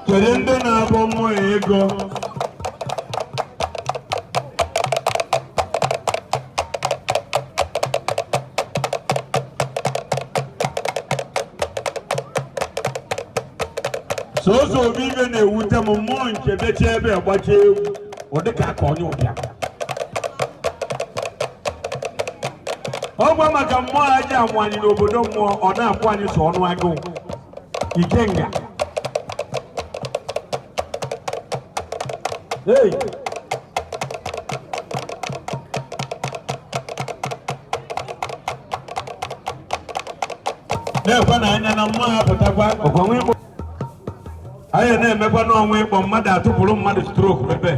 Kedu ndị na-abọ mmụọ ego? Sọsọ obi ibe na-ewute m, mmụọ nke becha ebe gbacha egwu, ọ dịka aka onye ụbịam. Ọgwa maka mmụọ a ji amụ anyị n'obodo mmụọ, ọ na-akwụ anyị sọ ọnụ agụụ. Ikenga. Hey! Na-ekwe na anya na mmụọ apụtakwa ọkwa ịkpọ anyị na-emekwa n'ọnwa ịkpọ mmadụ atụpụrụ mmadụ stroke ebe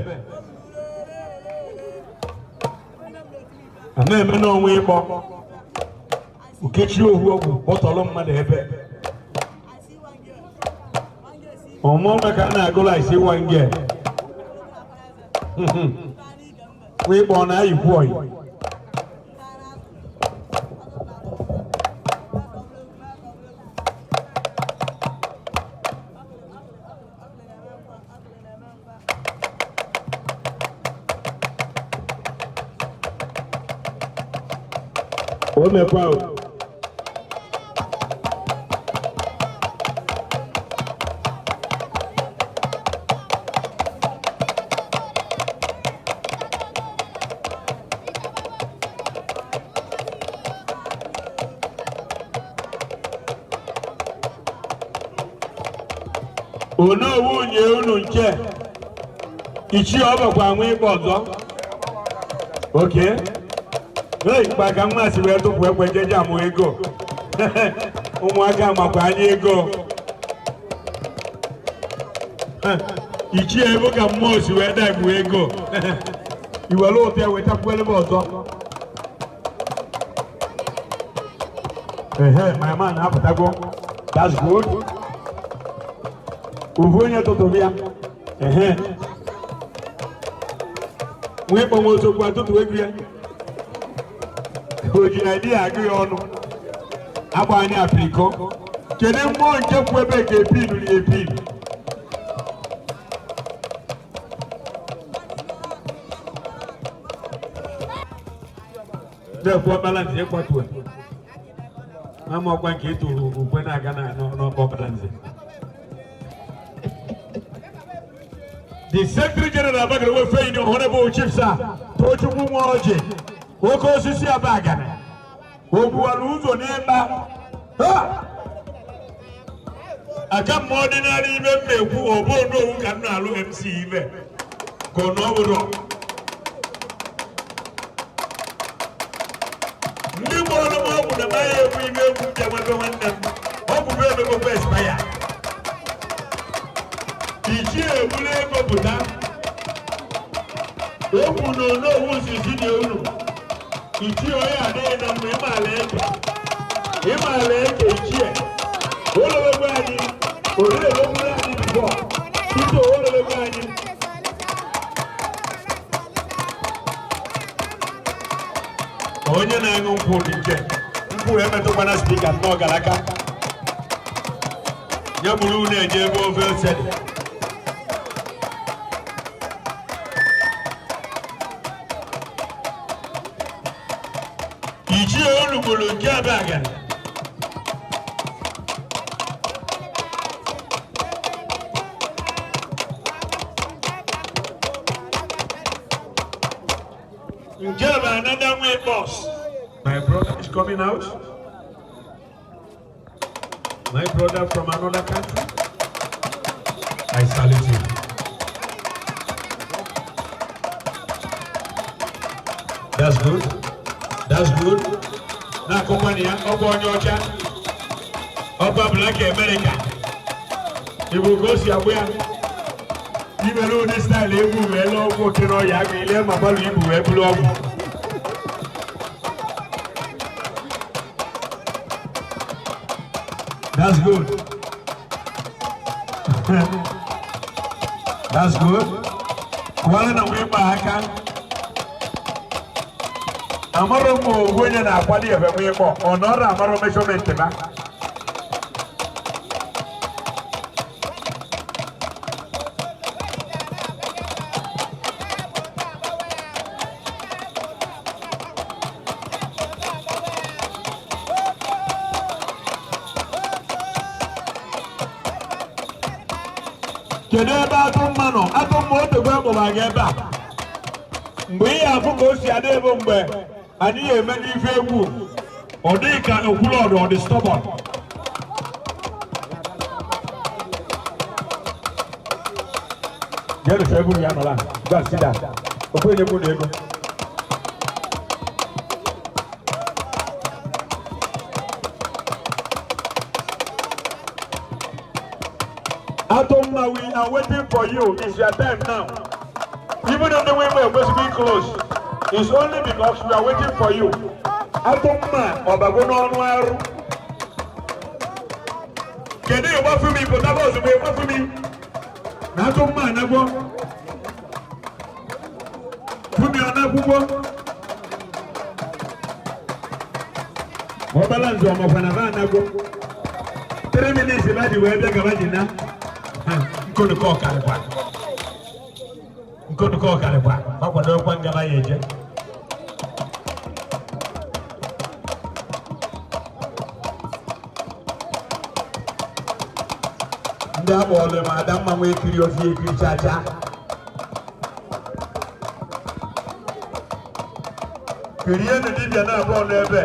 a na-eme n'ọnwa ịkpọ okechi ohu ọgwụ bọtọlụ mmadụ ebe ọmụma ka a na-agụla isi wange nwa ịkpọ na-ayikwu oyi. O mekwa o. Onowu nye unu nke ichie ọ bụkwa nwa ịkpọ ọzọ. Oke ei mkpa ka nwa si wee tụpụ ekwe njeje amụ ego. Ụmụaka makwa anya ego. Ichie ebe ka mmụọ si wee dagbu ego, iwere ụtọ ya wetakwuelu m ọzọ. Ehe, my man apụtago. That's good. Uvu onye tụtụrụ ya. Ehe, nwee kpọnwe osokwu atụtụ ego ya, o ji na ya agụ ya ọnụ agba anyị apiriko. Kedu mmụọ nke kwụ ebe ka epinu na epinu? Na-ekwu ọkpala nze ịkwatu ama ọkwa nke ịtụrụ ukwe na-aga n'ọkpa ọkpala nze. The Secretary General Abagana Welfare Union, Honorable Chief Sir Tochukwu Nwoji, oke osisi Abagana, ogbuwara ụzọ n'ebe a. Aka mma ọdịnala ibe m na-ekwu ọbụ onowu ka m na-alụ MC ibe ka ọ na ọ bụrụ ndị gbọrọ m ọgwụ na maya egwu ime egwu ndị nwebe nwanne m ọgwụ bụ emegokwa expire. Ichie egbula ego pụta okwu na onowu sisi dị unu. Ichie onye adịghị na mma ịmaala eke, ịmaala eke. Ichie olowegwe anyị orelewegburu anyị before ite olowegwe anyị. Onye na-aṅụ nkwụ dị nche nkwụ emetụkwana speaker nnọọ gara aka ya bụrụ unu eje ebe ofe ose dị. Ichie olugbolo nke Abagana. Nke bụ another way boss. My brother is coming out. My brother from another country. I salute you. That's good. That's good. Na-akụkwa na ya, ọ bụ onye ọcha. Ọba Black America. Igbo ka o si agbụ ya. Imere ụdị style egwu wee lee ọgwụ oke n'ọya aga ile ma gbalụ ibu wee bụrụ ọgwụ. That's good. That's good. Kụwara na nwee gba aka. Amarọ m ogwu onye na-akwado ebe nwee kpọ, ọ nọrọ amarọ measurement ba. Kedu ebe atụ mma nọ? Atụ mma, otego akpọba gị ebe a. Mgbe ị afụ ka o si adị ebe mgbe anyị ga-eme n'ife egwu, ọ dịghị ka okwulọdụ ọ dị stubborn. Jẹ́rìí fẹ́ búrú ya nọ la, go and sit down. Okwu enye mụ na ego. Atomma, we are waiting for you. It's your time now. Even though the way we are supposed to be close, it's only because we are waiting for you. Atomma, ọbago n'ọnụ arụ. Kedu ịgba fún mi? Pụtaba ozugbo ịgba fún mi. Na Atomma anagbo. Fún mi ọ n'akwụkwọ. Ọbala nzọ ọmọkwa na ba anagbo. 3 minutes ba ji wee bịa gaba ji na. Nkonukọ ọkarịkwa. Nkonukọ ọkarịkwa. Gbakwadokwa ngaba ya eje. Ndị akpọọlụ m ada mma nwee ekiri ofi ekiri chacha. Kirie na dibịa na-abụọ n'ebe.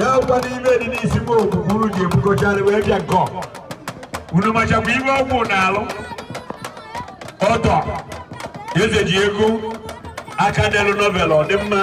Ya kwa n'ime dị n'isi nwa okwukwu unu ji ebukọcharị wee bịa nke ọ. Unu machakwa ibe ọgwụ na-alụ. Ọtọ. Eze ji ego aka delu novel ọ dị mma.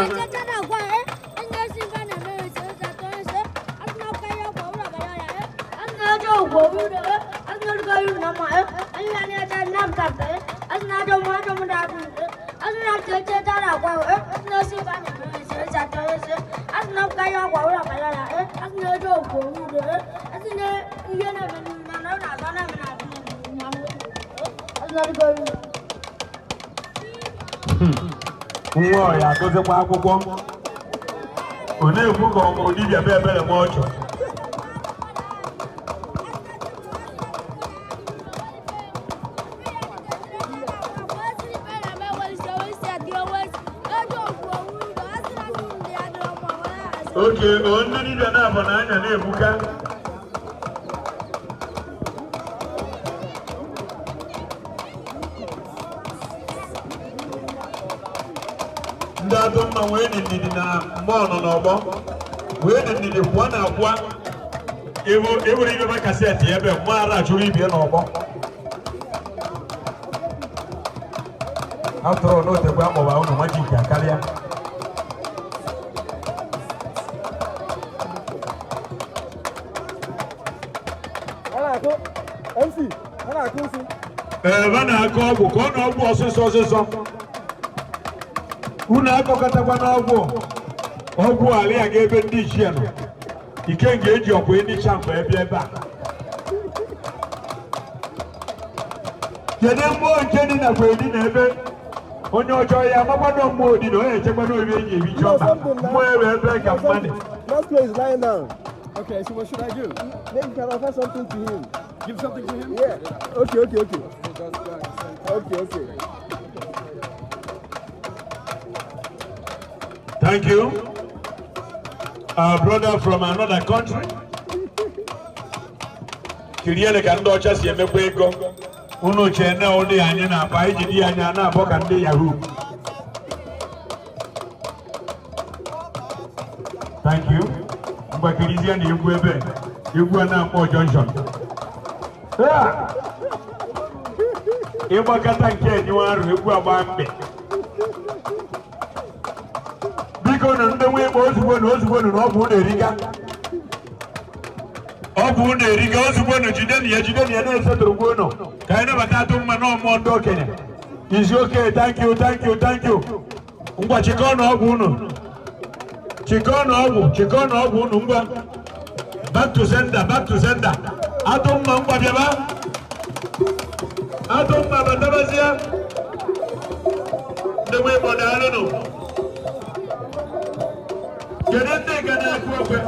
Nwa ọya agụzikwa akwụkwọ. Ọ na-ekwu ka ọ bụ dibịa be ebere nwa ọchọ. Oke, o ndị dibịa na-abụ na anya na-egbuka. Ndị atụ mma wee dị ndidi na mmụọ nọ n'ọgbọ. Wee dị ndidi kwụọ na akwụọ. Ewere ibe ba cassette ebe mmụọ ara achụrụ ibie n'ọgbọ. After all, n'otekwa akpọba unu magic akarịa. A na-akụ MC, a na-akụ nsị. Ebe a na-akọ ọgwụ ka ọ na ọgwụ ọsịsọ ọsịsọ. Unu akọkọtakwa n'ọgwụ ọgwụ ala ya ga ebe ndị ichie nọ. Ikenga eji ọkwa ndị champa ebe ebe a. Kedu mmụọ nke dị nakwa edi na ebe onye ọjọọ ya amakwado mmụọ dị na onye echekwado obi eji ebichi ọba mmụọ ebe ebe ka mmadụ. Last place is lying down. Okay, so what should I do? Maybe you can offer something to him. Give something to him? Yeah. Okay. Okay. Thank you. Our brother from another country. Kiriele ka ndị ọcha si emekwa ego. Unu chee na ụdị anyị na-akpa anyị ji di anyị a na-abọ ka ndị yahoo. Thank you. Mgbakirizie na egwu ebe egwu a na-akpọ junction. Ah! Ịgbakọta nke enyiwe arụ egwu agba mkpị. Biko nụ ndị nwe ịkpọ ozugbo na ozugbo nụ na ọgwụ unu erika. Ọgwụ unu erika ozugbo nụ jide na ya jide na ya na-esetụrụkwa unu ka anyị nabata atụ mma na ọmụọ ndị okenye. Is okay, thank you, thank you, thank you. Ngwa chịkọọ na ọgwụ unu. Chịkọọ na ọgwụ, chịkọọ na ọgwụ unu ngwa. Back to sender, back to sender. Atụ mma ngwa bịaba. Atụ mma batabazie. Ndị nwe ịkpọ daalụnụ. Kedu ndị ka na-akụ ekwe?